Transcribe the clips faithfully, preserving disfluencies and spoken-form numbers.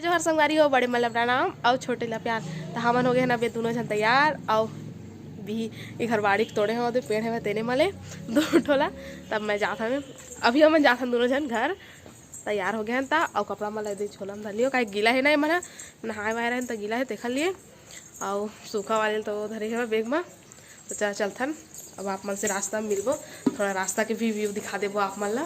जोहार संगवारी हो, बड़े मन ला प्रणाम अउ छोटे ला प्यार। त हमन हो गे हन अब ये दूनों झन तैयार, अउ बिही इखर बाड़ी के तोड़े हो, दे पेड़ हवे तेने मले दू ठोला। तब मैं जात हवे, अभी हमन जात हन दूनों झन घर। तैयार हो गे हन त, अउ कपड़ा मन ला दे झोला में धर लियो, काहे गीला हे ना, ये मन ह नहाए वाए रहन त गीला हे, तेखर लिए। अउ सूखा वाले ल तो धरे हवे बैग म। तो चला चलथन, अब आप मन से रास्ता में मिलबो, थोड़ा रास्ता के भी व्यू दिखा देबो आप मन ला।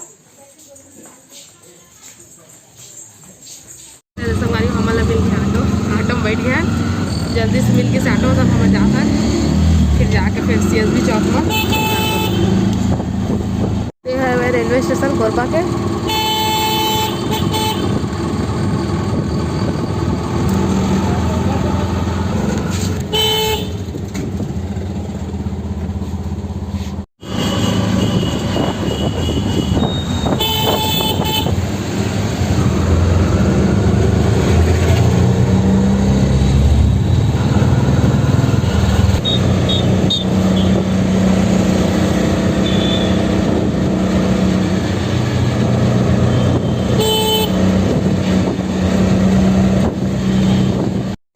संगवारी, हमन ला मिल गया ऑटो, ऑटो में बैठ गया। जल्दी से मिल के से ऑटो में, तब हमन जाथन, फिर जाके फिर सीएसबी चौक में। ये है रेलवे स्टेशन कोरबा के।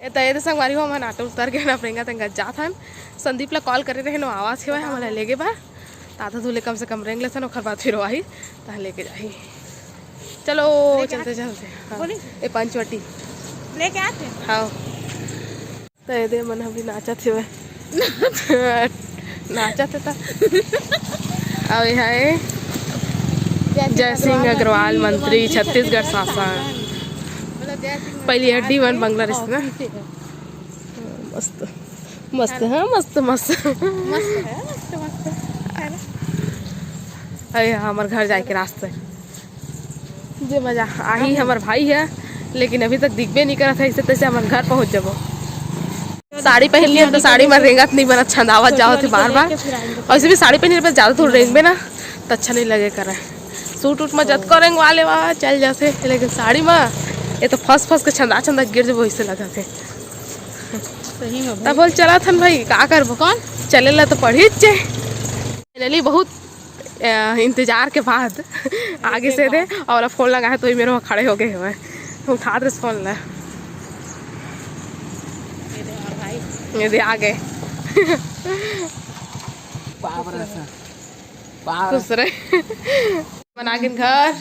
ए त, ए त संगवारी हो, हमन ऑटो उतर के ना, रेंगत रेंगत जात हन। संदीप ला कॉल करे रहे, नो आवाज के भाई हमन ला लेगे बा। त आधा दूर ले कम से कम रेंग लेथन, ओखर बाद फिर वो आही, तहन लेके जाही। चलो, चलते चलते। हाँ। ए पंचवटी। लेके आते हैं। हाँ। त एदे मन अभी नाचत हेवय। नाचत हे त। अउ ये हे जय सिंह अग्रवाल, मंत्री, छत्तीसगढ़ शासन। मतलब जय सिंह पहली अग्रवाल हड्डी मन के बंगला रिहिस ना। ऑफिस हे। मस्त, मस्त, हाँ, मस्त, मस्त। मस्त है, मस्त, मस्त है ना? अरे, हमर घर जाए के रास्ता हे। जे मजा आही, हमर भाई हे, लेकिन अभी तक दिखबे नहीं करत हे, ऐसे तैसे हमर घर पहुँच जाबो। साड़ी पहन लिया तो साड़ी में रेंगत नहीं बनत, छंदावत जावत हे बार बार। वैसे भी साड़ी पहन ले, ज्यादा दूर रेंगबे ना तो अच्छा नहीं लगे करे। सूट उट में जतको रेंगवा लेवा चल जाथे, लेकिन साड़ी में ये तो फंस फंस के छंदा छंदा गिर जाबो, ऐसे लगत हे। सही में तब भाई। बोल चला थन भाई, का करबो? कौन? चले ला तो पड़ी चे। फाइनली बहुत अ, इंतजार के बाद आगे से दे, और अब फोन लगा है तो ही मेरे वहाँ खड़े हो गए हुए हैं। उठा दे फोन ला। ये दे आ गए। बाप रे सर। बाप रे। खुश रहे। बना के घर।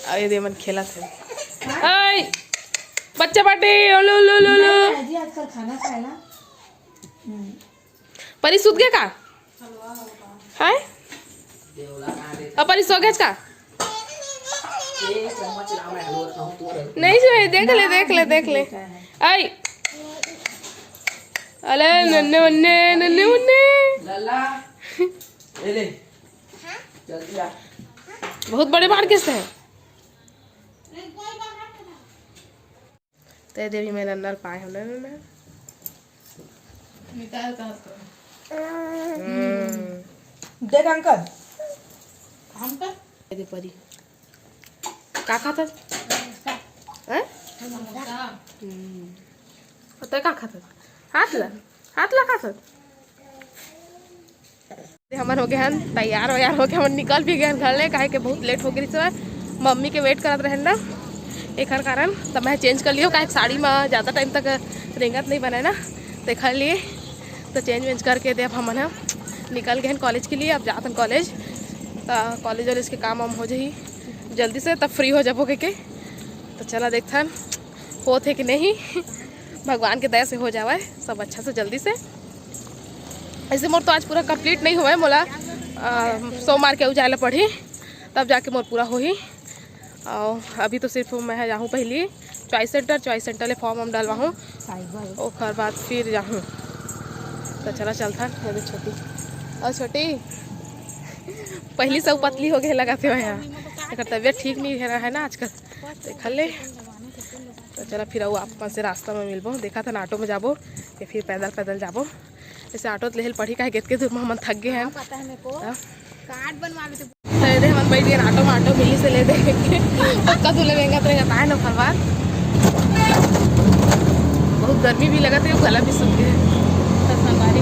अरे दे मन खेला थे। ऐ, बच्चा पार्टी, ओलो, ओलो, ओलो, ओलो। जी आजकल खाना खाएला। परी सुत गया का? हैं? अब परी सो गया का? नहीं सो, देख ले, देख ले, देख ले। आई। अले नन्ने मुन्ने, नन्ने मुन्ने। लल्ला। ए ले। जल्दी आ। बहुत बड़े बार कैसे है? तो ये देवी मैं नन्नल पाए हो ना, ना, ना। निकाल कहाँ से? हम्म। देख अंकल। अंकल? ये दे परी। का खात हस? हैं? समोसा। हम्म। और तै का खात हस? हाथ ला, हाथ ला खात हस? हमन हो गए हन तैयार वैयार होके हमन निकल भी गए हन घर ले, काहे के बहुत लेट हो गई रिहिस। मम्मी के वेट करत रहन ना, एखर कारण। तब मैं चेंज कर लियो, काहे के साड़ी में ज़्यादा टाइम तक रेंगत नहीं बने ना, तेखर लिए। तो चेंज वेंज करके दे अब हमन ह निकल गए हन कॉलेज के लिए। अब जात हन कॉलेज, तो कॉलेज वॉलेज के काम वाम हो जाही जल्दी से, तब फ्री हो जाबो के, के। तो चला देखथन होत हे कि नहीं। भगवान के दया से हो जावय सब अच्छा से जल्दी से। ऐसे मोर तो आज पूरा कंप्लीट नहीं हुआ है मोला, अ, सोमवार के अउ जाए ला पड़ही, तब जाके मोर पूरा होही। और अभी तो सिर्फ मैं ह जाहूँ पहली चॉइस सेंटर, चॉइस सेंटर ले फॉर्म हम डलवाहूँ, ओकर बाद फिर जाहूँ। तो चला चलथन। ये दे छोटी, और छोटी पहली से पतली हो गई लगत हे यहाँ, एकर तबीयत ठीक नहीं है ना आजकल। देखा ले। तो चला फिर अउ आप मन से रास्ता में मिलबो। देखा था ना ऑटो में जाबो या फिर पैदल पैदल जाबो। जैसे ऑटो तो लेहल पड़ी, काहे के एतके दूर में हमन थक गए हैं। पता है मेरे को। हाँ। कार्ड बनवा लेते। तो ये दे हमन बैठ गए ऑटो में, ऑटो में ही से ले दे। पक्का तू ले लेंगे तो रहता है ना फरवार। बहुत गर्मी भी लगत है, गला भी सूख गया है। तो संगवारी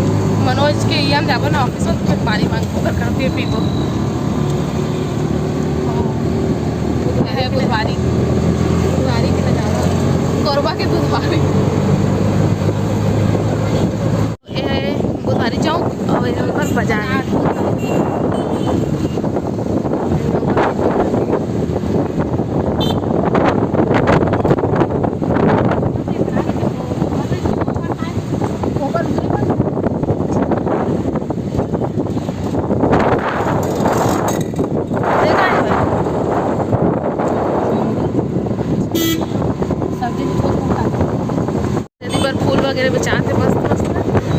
मनोज के यहाँ जाबो ना ऑफिस में, तो फिर पानी मांग कर कर फिर पीबो। बुधवारी, बुधवारी, बुधवारी के ना जाबो। के बुधवारी। ये है बुधवारी चौक और ये ऊपर बाजार। दीदी बर फूल वगैरह बेचात हे मस्त मस्त।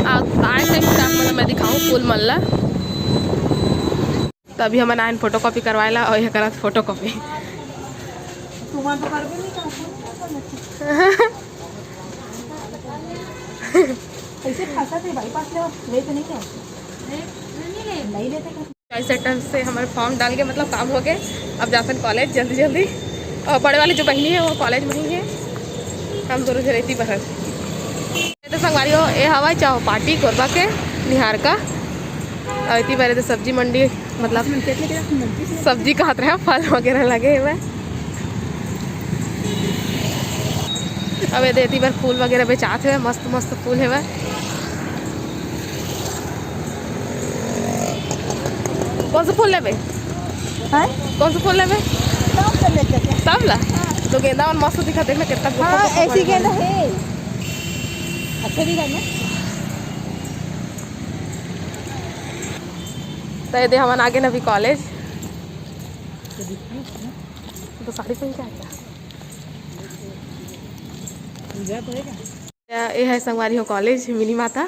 आ, आए टाइम से आप मन ल मैं दिखाऊं फूल मन ला। तो अभी हमन आयन फोटो कॉपी करवाए ला और ये करत फोटो कॉपी। तुम्हारा तो करबे नहीं करता। ऐसे फंसा थे भाई पास ले, ले तो नहीं क्या? नहीं लेते क्या? चाय सेंटर से हमारे फॉर्म डाल के मतलब काम हो गए। अब जाथन कॉलेज जल्दी जल्दी। और बड़े वाली जो बहनी है वो कॉलेज में ही है, हम दोनों जन इतनी बहन। ये तो संगवारी हो, ये हवा चौपाटी कोरबा के निहार का। और इतनी बार तो सब्जी मंडी मतलब सब्जी कहत रहे, फल वगैरह लगे हुए। अब ये देती बार फूल वगैरह बेचात है, मस्त मस्त फूल है। कौन सा फूल लेबे? हैं? कौन सा फूल लेबे? सब फूल लेते हैं। सब ला? तो गेंदा मन मस्त दिखत, देख ना कितना हाँ, ऐसी गेंदा है। अच्छा भी करना। तो ये दे हमन आगे ना अभी कॉलेज। तो साड़ी पहन के आया। ये है संगवारी हो कॉलेज मिनी माता।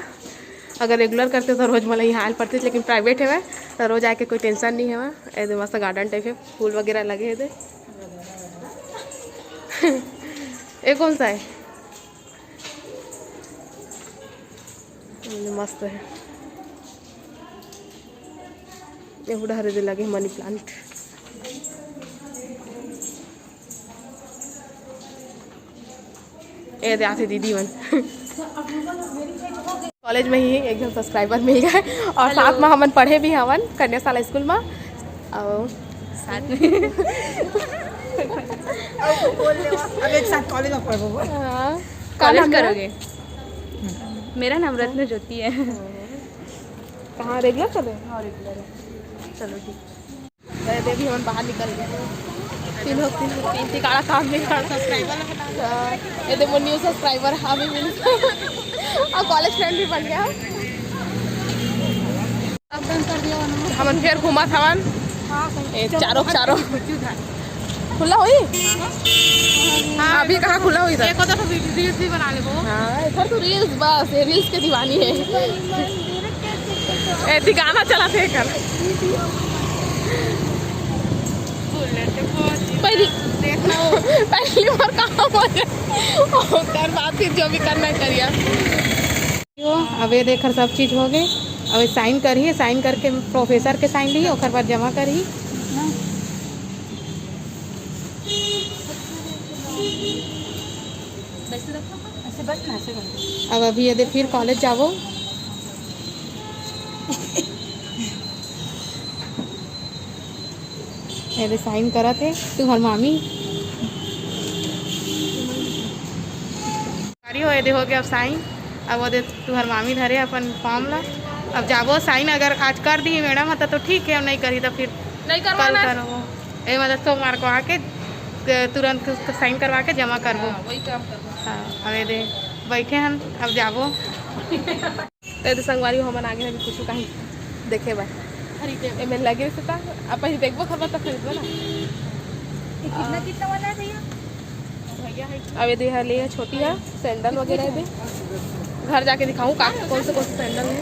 अगर रेगुलर करते तो रोज मला यहाँ आयल पड़ते, लेकिन प्राइवेट है तो रोज आके कोई टेंशन नहीं है। ये दे मस्त गार्डन टाइप है, फूल वगैरह लगे है दे। ये कौन सा है? ये मस्त है। ये उड़ा हरे दे लगे मनी प्लांट। ए दे आथे दीदी मन। कॉलेज में ही एक झन सब्सक्राइबर मिल गए और साथ में हमन पढ़े भी हवन कन्या शाला स्कूल में। और साथ में अब एक साथ कॉलेज में पढ़बो। हाँ। कॉलेज करोगे? मेरा नाम रत्न ज्योति है। कहाँ रेगुलर चले? हाँ, रेगुलर है। चलो ठीक। अरे देवी, हमन बाहर निकल गए। तीन हो, तीन हो, तीन टिकाड़ा काम नहीं करता। सब्सक्राइबर ये दे मोर न्यू सब्सक्राइबर हमें मिल। और कॉलेज फ्रेंड भी बन गया। हमन फिर घूमत हवन। ए, चारों चारों। खुला होई? हाँ, अभी कहाँ खुला होई था? एको तो रील्स भी बना लेबो। हाँ, इधर तो रील्स, बस ये रील्स के दीवानी है। ए, ती गाना चला थे कर। पहली, पहली बार कहाँ बोले? ओकर बाद फिर जो भी करना है करिया। यो, अब ये देख, सब चीज हो गई। अब ये साइन करही, साइन करके प्रोफेसर के साइन ली, ओकर बाद जमा करही। अब अभी ये दे फिर कॉलेज जाबो। ये दे साइन करत हे तुहर मामी। अरे हो, ये दे हो गया अब साइन। अब वो दे तुहर मामी धरे अपन फॉर्म ला। अब जाबो साइन, अगर आज कर दी मैडम ह त तो ठीक है, नहीं करी तो फिर नहीं कल करवाना। करबो। ए मतलब सोमवार को आके त-, तुरंत साइन करवा के जमा करबो। हाँ, वही काम करबो। हाँ, अब ये दे बैठे हन, अब जाबो। तो ये दे संगवारी हो, हमन आगे अभी कुछ कहीं देखे बा। खरीदे। एमे लगे से ता, अब पहले देखबो खबर तो खरीदबो ना। ये कितना, कितना वाला है भैया? अब ये दे ले छोटी है, सैंडल वगैरह दे। घर जाके दिखाऊं का, कौन से कौन से सैंडल है।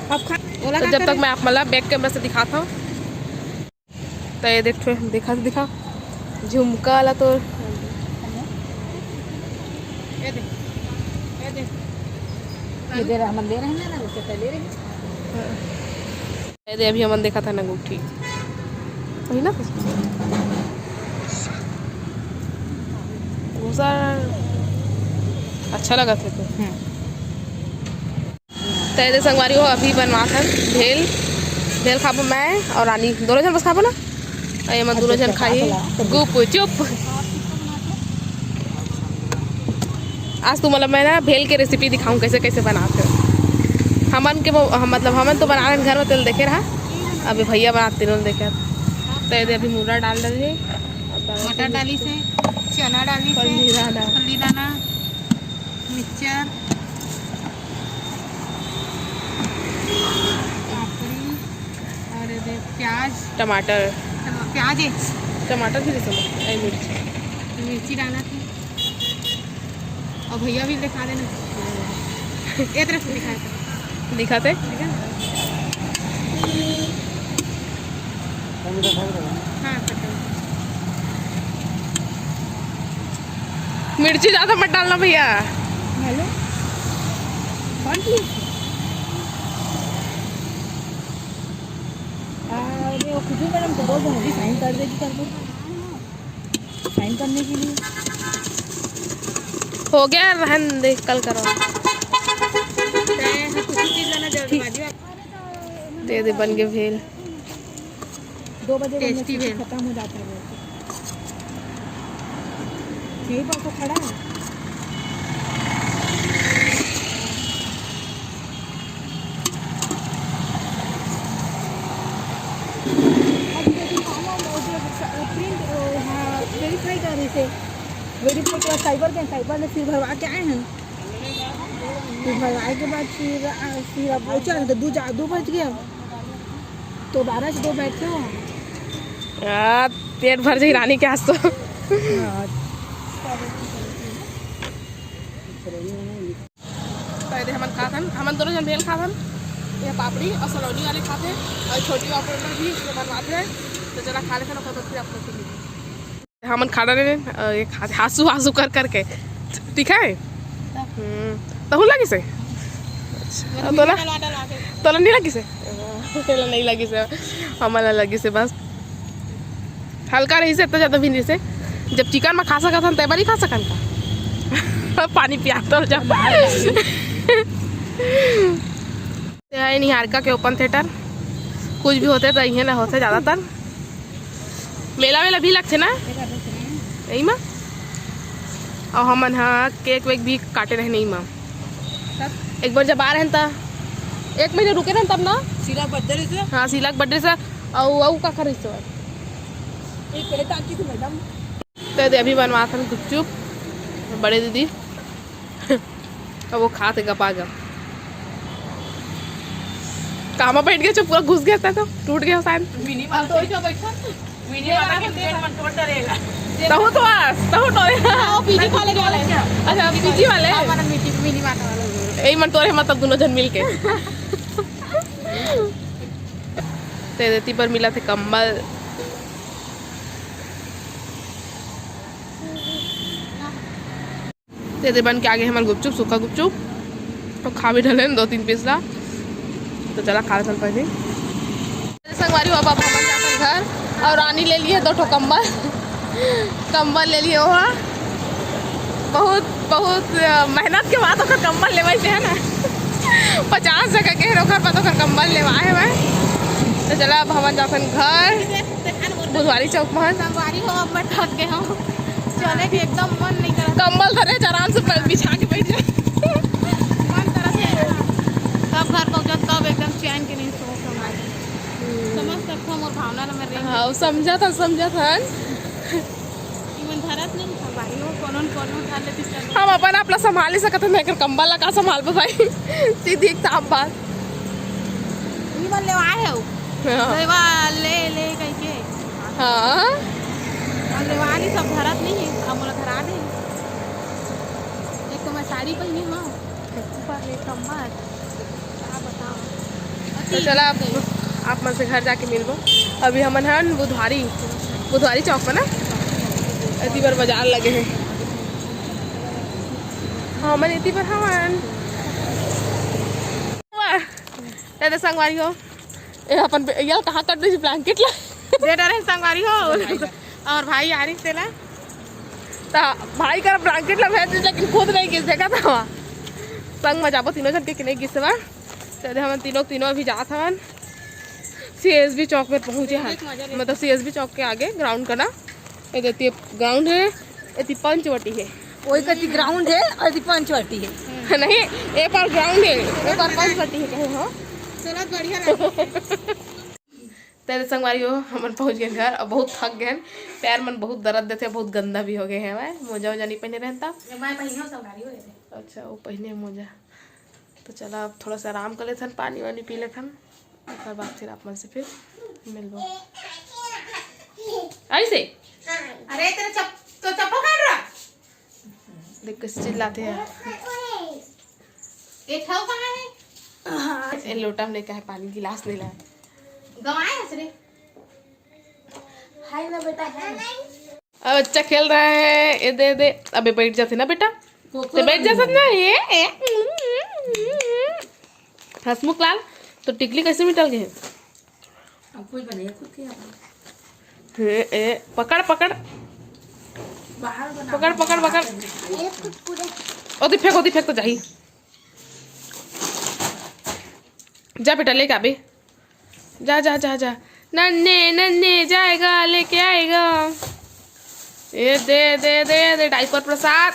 अब खा, ओला तो का जब तक करे? मैं आप मतलब बैक कैमरा से दिखाता हूँ। तो ये देख, देखा, दिखा झुमका वाला तो। ये दे, ये दे। ये दे रहा, हम ले रहे हैं ना, उससे पहले रहे। ये दे, अभी हमन देखा था ना अंगूठी। वही ना? घुसा अच्छा लगा था तो। हम्म। तो ये संगवारी हो, अभी बनवा था भेल। भेल खाबो मैं और रानी, दोनों जन बस खाबो ना। और ये मैं दोनों जन खाई गुप चुप। आज तुमन ला मैं ना भेल के recipe दिखाऊं, कैसे कैसे बनाथे। हमन के वो, हम, मतलब हमन तो बना रहे घर में, तेला देखे रहा। अभी भैया बनात, तीनों देखे। तो ये दे अभी मुर्रा डाल रहे हैं। मटर डालिस हे, चना डालिस हे, फल्ली दाना। फल्ली दाना, मिक्सचर, पापड़ी और ये दे प्याज। टमाटर। टमा-, प्याज है। टमाटर भी दे समझ, ए, मिर्ची। मिर्ची डाला था। और भैया भी दिखा देना। ए तरफ से दिखाया था। दिखाते? दिखा? हाँ, पता। मिर्ची ज्यादा मत डालना भैया। हेलो, कौन थी? अरे, वो खुशबू मैडम को बोल दो, अभी साइन कर देगी, कर दो। साइन करने के लिए। हो गया, रहन दे, कल करवा। तैं ह कुछ चीज लेना जल्दबाजी में। दे दे, बन के भेल। दो बजे का टेस्टी message भेल। खत्म हो जाता है बोल के। यहीं पर तो खड़ा है। अब ये दिखाना, वो जो प्रिंट, वो, हाँ, वेरीफाई कर रहे थे। वेरीफाई के बाद साइबर गए, साइबर में फिर भरवा के आए हैं। फिर भरवाए के बाद फिर, आ, फिर अब वो चल, तो दो जा-, दो बज गया। तो बारह से दो बैठते हो। आ, पेट भर जाही रानी के आज तो। हाँ। पहले हमन खाथन, हमन दोनों जन भेल खाथन। ये पापड़ी और सलोनी वाले खाथे और छोटी पापड़ी भी इसमें बनवाथे। तो चला खा लेथन, ओकर बाद फिर आप लोग से मिलथन। हमन खा डारे, अ, ये खा, हासू हासू कर करके। ठीक है? हम्म, तहू लगिस हे? अच्छा, तोला, तोला नहीं लगिस हे? तोला नहीं लगिस हे, हमन ला लगिस हे बस। हल्का रहिस हे, इतना ज्यादा भी नहीं रहिस हे। जब चिकन में खा सकत हन, तय बार ही खा सकन का? पानी पिया तो जा। ये है निहारिका के ओपन थिएटर। कुछ भी होथे त इहें ना होथे ज्यादातर। मेला वेला भी लगथे ना यही मा। अउ हमन ह केक वेक भी काटे रहे नहीं मा। एक बार जब आ रहे त एक महीना रुके रहे तब ना। शीला के बर्थडे रहिस। हाँ, शीला के बर्थडे से। अउ अउ का करे रहिस? एक पहले टाकी थी मैडम। तो दे अभी बनवाथन गुपचुप बड़े दीदी। अब वो खात हे गपा गप। कामा बैठ गया, जो पूरा घुस गया था तो टूट गया शायद। मिनी माता तो जो बैठा, मिनी माता के पेट मन तोड़ डरेगा। तहु तो आस, तहु तो आओ, पीजी वाले, वाले। अच्छा, पीजी वाले। हाँ, हमारा मीटिंग मिनी माता वाला। यही मन तोरे मतलब दोनों जन मिलके। ते देती पर मिला थे कंबल। ते दे बन के आगे हमर गुपचुप, सूखा गुपचुप। तो खा भी डले दो तीन पीस ला। तो चला खा लेथन पहले। संगवारी हो, अब हमन जाथन घर और रानी ले लिए दो ठो कंबल। कंबल ले लिए हो। बहुत, बहुत, अ, मेहनत के बाद ओकर कंबल लेवाइसे है ना। पचास जगह के ओकर बाद ओकर कंबल लेवाए हवय। तो चला अब हमन जाथन घर। बुधवारी चौक महन। संगवारी हो, अब मैं थक गए हूँ, चले के एकदम मन नहीं करत। कंबल धरे, आराम से प-, बिछा के बैठ जा। मन करत हे कब घर पहुँचब, कब एकदम चैन के नींद सोऊँ संगवारी। हम्म। समझ सकथव मोर भावना ला, मैं रेंग हाँ, समझत हन, समझत हन। इमन धरत नहीं संगवारी हो, कोनो न कोनो धर लेती सब। हम अपन आप ला संभाल ही सकत हन, एकर कंबल ला का संभालबो भाई? सीधी एक साफ बात। इमन लेवाए हो। हाँ। लेवा, ले, ले कहिके। हाँ। अब लेवा ली, सब धरत नहीं है, अब मोला धरा दे। एक तो मैं साड़ी पहनी हूँ, ऊपर ले कम्बल, का बताओ। तो चला, आप, आप मन से घर जाके मिलबो। अभी हमन हन बुधवारी, बुधवारी चौक में ना, एती बर बाजार लगे है। हमन एती बर हवन। वाह, दादा संगवारी हो। ए, अपन बे-, ये कहाँ कर दे blanket ला? दे डरे संगवारी हो। और भाई आ रही तेला। ता भाई कर blanket ला भेज दे, लेकिन खुद नहीं गिस, देखा था वहाँ। संग में जाबो तीनों जन के, के नहीं गिस बा। तो हम तीनों, तीनों अभी जात हवन। सीएसबी चौक में पहुँचे हैं, मतलब सीएसबी चौक के आगे ग्राउंड का ना। ये देती ग्राउंड है, ये पंचवटी है। कोई कति ग्राउंड है और यदि पंचवटी है। नहीं, ए पार ग्राउंड है, ए पार पंचवटी है, कहे हो। चलो, बढ़िया रहा। तेरे संगवारी हो, हमन पहुंच गए घर और बहुत थक गए हैं। पैर मन बहुत दर्द देते, बहुत गंदा भी हो गए हैं। मैं मोजा वोजा नहीं पहने रहता। मैं पहने हूँ, संगवारी हो। अच्छा, वो पहने मोजा। तो चला, अब थोड़ा सा आराम कर लेथन, पानी वानी पी लेथन, ओकर बाद फिर आप मन से फिर मिलबो। ऐसे? अरे, तेरा चप-, तो चप्पल काट रहा? देख, कैसे चिल्लाते हैं। ये ठाव कहाँ है? ए, लोटा में लेके है पानी, गिलास नहीं लाया। गवाए हस रे। हाय ना बेटा, हाय। अब बच्चा खेल रहा है, ए दे दे। अबे बैठ जाते ना बेटा, तो बैठ जा सकना। ये, ए, हसमुख लाल, तो टिकली कैसे मिटल गए? अब कोई बने, खुद के यहाँ। ए, ए, पकड़, पकड़। बाहर बना। पकड़, पकड़, पकड़। ओती फेंक, ओती फेंक तो जाही। जा बेटा, लेके आबे। जा, जा, जा, जा। नन्हे, नन्हे जाएगा, लेके आएगा। ए, दे, दे, दे, दे, डायपर प्रसाद।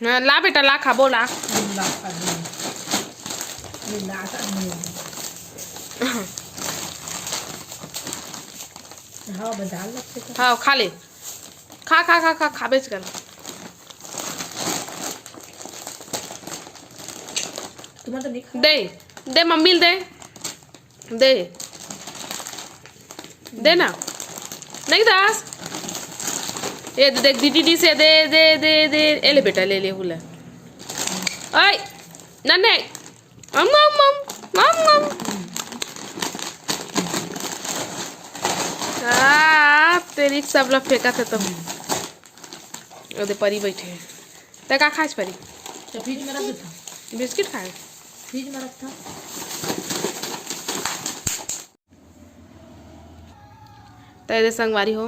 हाँ, ला बेटा, ला, खाबो, ला। हाँ, बजार लगते तो। हाँ, खा ले। खा, खा, खा, खा, खा, बेच कर। तुम्हारा तो नहीं खा। दे, दे, मम्मी ल दे। दे, दे ना। नहीं दास। ये दे, देख, दीदी डी से दे, दे, दे, दे। ए ले बेटा, ले, ले, हुला। ओए, नन्हे। अम, अम, अम, अम, अम। आ, तेरी सब ला फेंका थे तुम। ओदे परी बैठे हे। तै का खास परी? तो फ्रिज में रख देता। बिस्किट खाए? फ्रिज में रखता। त एदे संगवारी हो,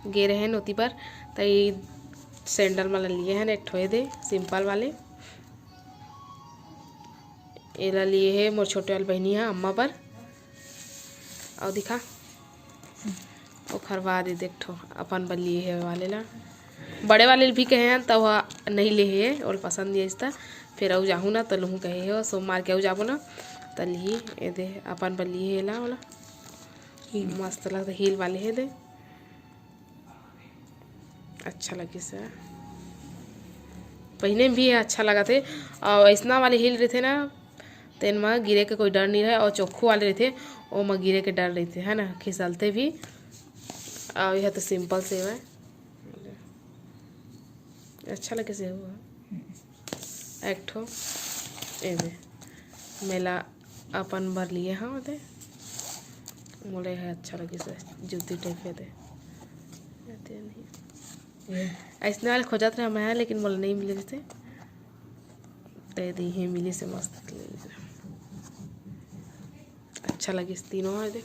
गे रहे नोती पर, त ई सैंडल मन ल लिए हन, एक ठो एदे सिंपल वाले। एला लिए हे मोर छोटे वाली बहिनी ह अम्मा बर। अउ दिखा, ओखर बाद एदे एक ठो अपन बर लिए हे वाले ला। बड़े वाले ल भी कहे हन, त ओहा नहीं ले हे, ओला पसंद नहीं आइस त। फेर अउ जाहूँ ना, त लुहूँ कहे हे, सोमवार के अउ जाबो ना, त लिही। एदे अपन बर लिए हे एला, ओला हील। मस्त लगता, हील वाले हे दे। अच्छा लगिस हे, पहिने में भी अच्छा लगत हे। अउ अइसना वाले हील रहिथे ना, तेन म गिरे के कोई डर नहीं रहे, अउ चोखू वाले रहिथे, ओ म गिरे के डर रहिथे, है ना, खिसलथे भी। अउ यह तो सिंपल से हवय, अच्छा लगिस हे। एक ठो एदे, मेला अपन बर लिए हव एदे, मोला एह अच्छा लगिस हे, जूती टाइप के एदे। एदे नहीं। अइसने वाले खोजत रहे मैं, लेकिन मोला नहीं मिले जैसे। त एदे इहे मिलिस हे, मस्त ले लीजिए। अच्छा लगिस तीनों, एदे।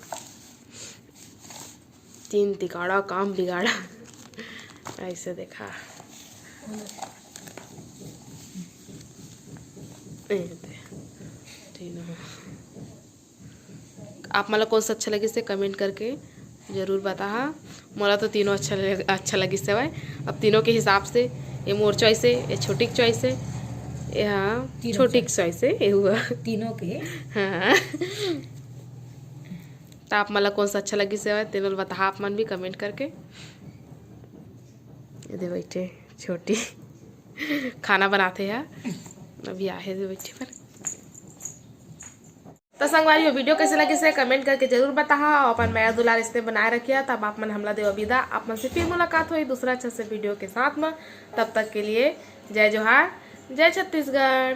तीन तिकाड़ा काम बिगाड़ा। ऐसे देखा। ए दे। तीनों। आप मन ला कौन सा अच्छा लगिस हे, comment करके जरूर बताहा। मोला तो तीनों अच्छा लग-, अच्छा लगिस हवय। अब तीनों के हिसाब से, ये मोर choice हे, ये छोटी के choice हे, ये हाँ, तीनों छोटी के choice हे, ये हुआ। तीनों के। हाँ। त आप मन ला कौन सा अच्छा लगिस हवय, तेन ल बताहा आप मन भी comment करके। एदे बैठे छोटी खाना बनाथे ह, अभी आहे एदे बैठे पर। त संगवारी हो, video कैसे लगिस हे comment करके जरूर बताहा, अउ अपन मया दुलार इसने बनाए रखिहा। तब आप मन हमला देवा विदा, आप मन से फिर मुलाकात होही दूसरा अच्छा से video के साथ में। तब तक के लिए जय जोहार, जय छत्तीसगढ़।